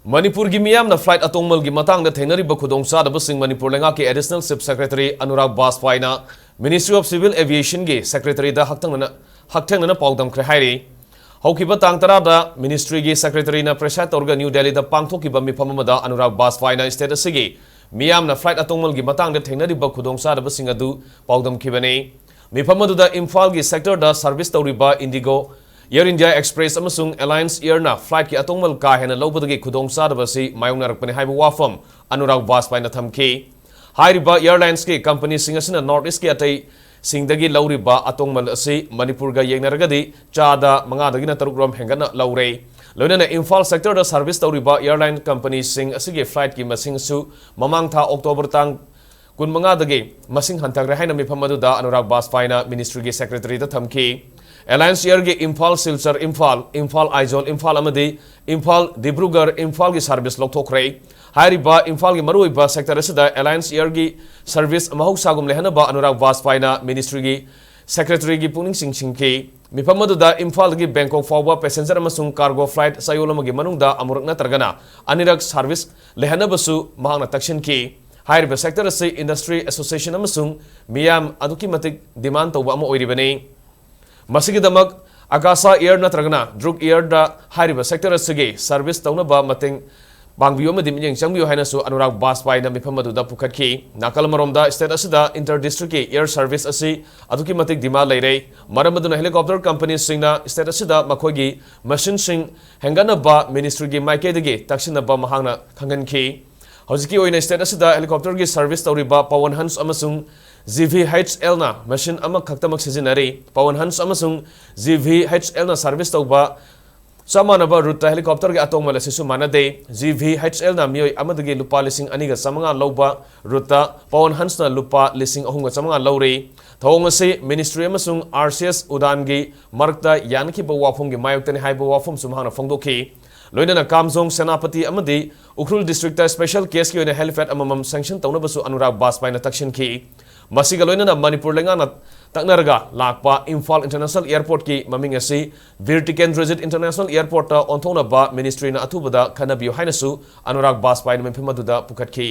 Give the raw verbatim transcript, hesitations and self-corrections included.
ꯃꯅꯤꯄꯨꯔꯒꯤ ꯃꯤꯌꯥꯝꯅ flight ꯑꯇꯣꯡꯃꯜꯒꯤ ꯃꯇꯥꯡꯗ ꯊꯦꯡꯅꯔꯤꯕ ꯈꯨꯗꯣꯡꯆꯥꯗꯕꯁꯤꯡ ꯃꯅꯤꯄꯨꯔ ꯂꯩꯉꯥꯛꯀꯤ Additional Chief Secretary Anurag ꯕꯥꯖꯄꯥꯏꯅ Ministry of Civil Aviation ꯒꯤ Secretary ꯗ ꯍꯛꯊꯦꯡꯅꯅ, ꯍꯛꯊꯦꯡꯅꯅ ꯄꯥꯎꯗꯝꯈ꯭ꯔꯦ ꯍꯥꯏꯔꯤ꯫ ꯍꯧꯈꯤꯕ ꯇꯥꯡ ꯇꯔꯥꯗ Ministry ꯒꯤ Secretary ꯅ preside ꯇꯧꯔꯒ New Delhi ꯗ ꯄꯥꯡꯊꯣꯛꯈꯤꯕ ꯃꯤꯐꯝ ꯑꯃꯗ ꯑꯅꯨꯔꯥꯒ ꯕꯥꯖꯄꯥꯏꯅ state ꯑꯁꯤꯒꯤ ꯃꯤꯌꯥꯝꯅ flight ꯑꯇꯣꯡꯃꯜꯒꯤ ꯃꯇꯥꯡꯗ ꯊꯦꯡꯅꯔꯤꯕ ꯈꯨꯗꯣꯡꯆꯥꯗꯕꯁꯤꯡ ꯑꯗꯨ ꯄꯥꯎꯗꯝꯈꯤꯕꯅꯤ꯫ ꯃꯤꯐꯝ ꯑꯗꯨꯗ ꯏꯝꯐꯥꯜꯒꯤ sector ꯗ service ꯇꯧꯔꯤꯕ IndiGo, Air India Express ꯑꯃꯁꯨꯡ Alliance Air ꯅ flight ꯀꯤ ꯑꯇꯣꯡꯃꯜ ꯀꯥ ꯍꯦꯟꯅ ꯂꯧꯕꯗꯒꯤ ꯈꯨꯗꯣꯡꯆꯥꯗꯕ ꯑꯁꯤ ꯃꯥꯌꯣꯛꯅꯔꯛꯄꯅꯤ ꯍꯥꯏꯕ ꯋꯥꯐꯝ ꯑꯅꯨꯔꯥꯒ ꯕꯥꯖꯄꯥꯏꯅ ꯊꯝꯈꯤ꯫ ꯍꯥꯏꯔꯤꯕ airlines ꯀꯤ company ꯁꯤꯡ ꯑꯁꯤꯅ North East ꯀꯤ ꯑꯇꯩ ꯁꯤꯡꯗꯒꯤ ꯂꯧꯔꯤꯕ ꯑꯇꯣꯡꯃꯜ ꯑꯁꯤ ꯃꯅꯤꯄꯨꯔꯒ ꯌꯦꯡꯅꯔꯒꯗꯤ ꯆꯥꯗ ꯃꯉꯥꯗꯒꯤꯅ ꯇꯔꯨꯛ ꯔꯣꯝ ꯍꯦꯟꯒꯠꯅ ꯂꯧꯔꯦ꯫ ꯂꯣꯏꯅꯅ ꯏꯝꯐꯥꯜ sector ꯗ service ꯇꯧꯔꯤꯕ airline company ꯁꯤꯡ ꯑꯁꯤꯒꯤ flight ꯀꯤ ꯃꯁꯤꯡꯁꯨ ꯃꯃꯥꯡ ꯊꯥ October ꯇꯥꯡ ꯀꯨꯟꯃꯉꯥꯗꯒꯤ ꯃꯁꯤꯡ ꯍꯟꯊꯈ꯭ꯔꯦ ꯍꯥꯏꯅ ꯃꯤꯐꯝ ꯑꯗꯨꯗ ꯑꯅꯨꯔꯥꯒ ꯕꯥꯖꯄꯥꯏꯅ Ministry ꯒꯤ Secretary ꯗ ꯊꯝꯈꯤ꯫ Alliance Air ꯒꯤ ꯏꯝꯐꯥꯜ, ꯁꯤꯜꯆꯔ, ꯏꯝꯐꯥꯜ, ꯏꯝꯐꯥꯜ ꯑꯥꯏꯖꯣꯜ, ꯏꯝꯐꯥꯜ ꯑꯃꯗꯤ ꯏꯝꯐꯥꯜ, ꯗꯤꯕ꯭ꯔꯨꯒꯔ, ꯏꯝꯐꯥꯜꯒꯤ service ꯂꯧꯊꯣꯛꯈ꯭ꯔꯦ꯫ ꯍꯥꯏꯔꯤꯕ ꯏꯝꯐꯥꯜꯒꯤ ꯃꯔꯨꯑꯣꯏꯕ sector ꯑꯁꯤꯗ Alliance Air ꯒꯤ service ꯃꯍꯧꯁꯥꯒꯨꯝ ꯂꯩꯍꯟꯅꯕ ꯑꯅꯨꯔꯥꯒ ꯕꯥꯖꯄꯥꯏꯅ Ministry ꯒꯤ Secretary ꯒꯤ ꯄꯨꯛꯅꯤꯡ ꯆꯤꯡꯁꯤꯟꯈꯤ꯫ ꯃꯤꯐꯝ ꯑꯗꯨꯗ ꯏꯝꯐꯥꯜꯗꯒꯤ ꯕꯦꯡꯀꯣꯛ ꯐꯥꯎꯕ passenger ꯑꯃꯁꯨꯡ cargo flight ꯆꯌꯣꯜ ꯑꯃꯒꯤ ꯃꯅꯨꯡꯗ ꯑꯃꯨꯔꯛ ꯅꯠꯇ꯭ꯔꯒꯅ ꯑꯅꯤꯔꯛ service ꯂꯩꯍꯟꯅꯕꯁꯨ ꯃꯍꯥꯛꯅ ꯇꯛꯁꯤꯟꯈꯤ꯫ ꯍꯥꯏꯔꯤꯕ sector ꯑꯁꯤ industry association ꯑꯃꯁꯨꯡ ꯃꯤꯌꯥꯝ ꯑꯗꯨꯛꯀꯤ ꯃꯇꯤꯛ demand ꯇꯧꯕ ꯑꯃ ꯑꯣꯏꯔꯤꯕꯅꯤ꯫ ꯃꯁꯤꯒꯤꯗꯃꯛ Akasa Air ꯅꯠꯇ꯭ꯔꯒꯅ Druk Air ꯗ ꯍꯥꯏꯔꯤꯕ sector ꯑꯁꯤꯒꯤ service ꯇꯧꯅꯕ ꯃꯇꯦꯡ ꯄꯥꯡꯕꯤꯌꯨ ꯑꯃꯗꯤ ꯃꯤꯠꯌꯦꯡ ꯆꯪꯕꯤꯌꯨ ꯍꯥꯏꯅꯁꯨ ꯑꯅꯨꯔꯥꯒ ꯕꯥꯖꯄꯥꯏꯅ ꯃꯤꯐꯝ ꯑꯗꯨꯗ ꯄꯨꯈꯠꯈꯤ꯫ ꯅꯥꯀꯜ ꯑꯃꯔꯣꯝꯗ state ꯑꯁꯤꯗ inter district ꯀꯤ air service ꯑꯁꯤ ꯑꯗꯨꯛꯀꯤ ꯃꯇꯤꯛ demand ꯂꯩꯔꯦ꯫ ꯃꯔꯝ ꯑꯗꯨꯅ helicopter company ꯁꯤꯡꯅ state ꯑꯁꯤꯗ ꯃꯈꯣꯏꯒꯤ machine ꯁꯤꯡ ꯍꯦꯟꯒꯠꯅꯕ Ministry ꯒꯤ ꯃꯥꯏꯀꯩꯗꯒꯤ ꯇꯛꯁꯤꯟꯅꯕ ꯃꯍꯥꯛꯅ ꯈꯪꯍꯟꯈꯤ꯫ ꯍꯧꯖꯤꯛꯀꯤ ꯑꯣꯏꯅ state ꯑꯁꯤꯗ helicopter ꯒꯤ service ꯇꯧꯔꯤꯕ Pawan Hans ꯑꯃꯁꯨꯡ G V H L ꯅ machine ꯑꯃꯈꯛꯇꯃꯛ ꯁꯤꯖꯤꯟꯅꯔꯤ꯫ Pawan Hans ꯑꯃꯁꯨꯡ G V H L ꯅ service ꯇꯧꯕ ꯆꯞ ꯃꯥꯟꯅꯕ route ꯇ helicopter ꯒꯤ ꯑꯇꯣꯡꯃꯜ ꯑꯁꯤꯁꯨ ꯃꯥꯟꯅꯗꯦ꯫ G V H L ꯅ ꯃꯤꯑꯣꯏ ꯑꯃꯗꯒꯤ ꯂꯨꯄꯥ ꯂꯤꯁꯤꯡ ꯑꯅꯤꯒ ꯆꯥꯃꯉꯥ ꯂꯧꯕ route ꯇ Pawan Hans ꯅ ꯂꯨꯄꯥ ꯂꯤꯁꯤꯡ ꯑꯍꯨꯝꯒ ꯆꯥꯃꯉꯥ ꯂꯧꯔꯤ꯫ ꯊꯧꯑꯣꯡ ꯑꯁꯤ Ministry ꯑꯃꯁꯨꯡ R C S Udan ꯒꯤ ꯃꯔꯛꯇ ꯌꯥꯅꯈꯤꯕ ꯋꯥꯐꯝꯒꯤ ꯃꯥꯌꯣꯛꯇꯅꯤ ꯍꯥꯏꯕ ꯋꯥꯐꯝꯁꯨ ꯃꯍꯥꯛꯅ ꯐꯣꯡꯗꯣꯛꯈꯤ꯫ ꯂꯣꯏꯅꯅ Kamjong, ꯁꯦꯅꯥꯄꯇꯤ ꯑꯃꯗꯤ ꯎꯈ꯭ꯔꯨꯜ district ꯇ special case ꯀꯤ ꯑꯣꯏꯅ helipad ꯑꯃꯃꯝ sanction ꯇꯧꯅꯕꯁꯨ ꯑꯅꯨꯔꯥꯒ ꯕꯥꯖꯄꯥꯏꯅ ꯇꯛꯁꯤꯟꯈꯤ꯫ ꯃꯁꯤꯒ ꯂꯣꯏꯅꯅ ꯃꯅꯤꯄꯨꯔ ꯂꯩꯉꯥꯛꯅ ꯇꯛꯅꯔꯒ ꯂꯥꯛꯄ ꯏꯝꯐꯥꯜ ꯏꯟꯇꯔꯅꯦꯁꯅꯦꯜ ꯑꯦꯌꯔꯄꯣꯔꯠꯀꯤ ꯃꯃꯤꯡ ꯑꯁꯤ ꯕꯤꯔ ꯇꯤꯀꯦꯟꯗ꯭ꯔꯖꯤꯠ ꯏꯟꯇꯔꯅꯦꯁꯅꯦꯜ ꯑꯦꯌꯔꯄꯣꯔꯠꯇ ꯑꯣꯟꯊꯣꯛꯅꯕ ꯃꯤꯅꯤꯁꯇ꯭ꯔꯤꯅ ꯑꯊꯨꯕꯗ ꯈꯟꯅꯕꯤꯌꯨ ꯍꯥꯏꯅꯁꯨ ꯑꯅꯨꯔꯥꯒ ꯕꯥꯖꯄꯥꯏꯅ ꯃꯤꯐꯝ ꯑꯗꯨꯗ ꯄꯨꯈꯠꯈꯤ꯫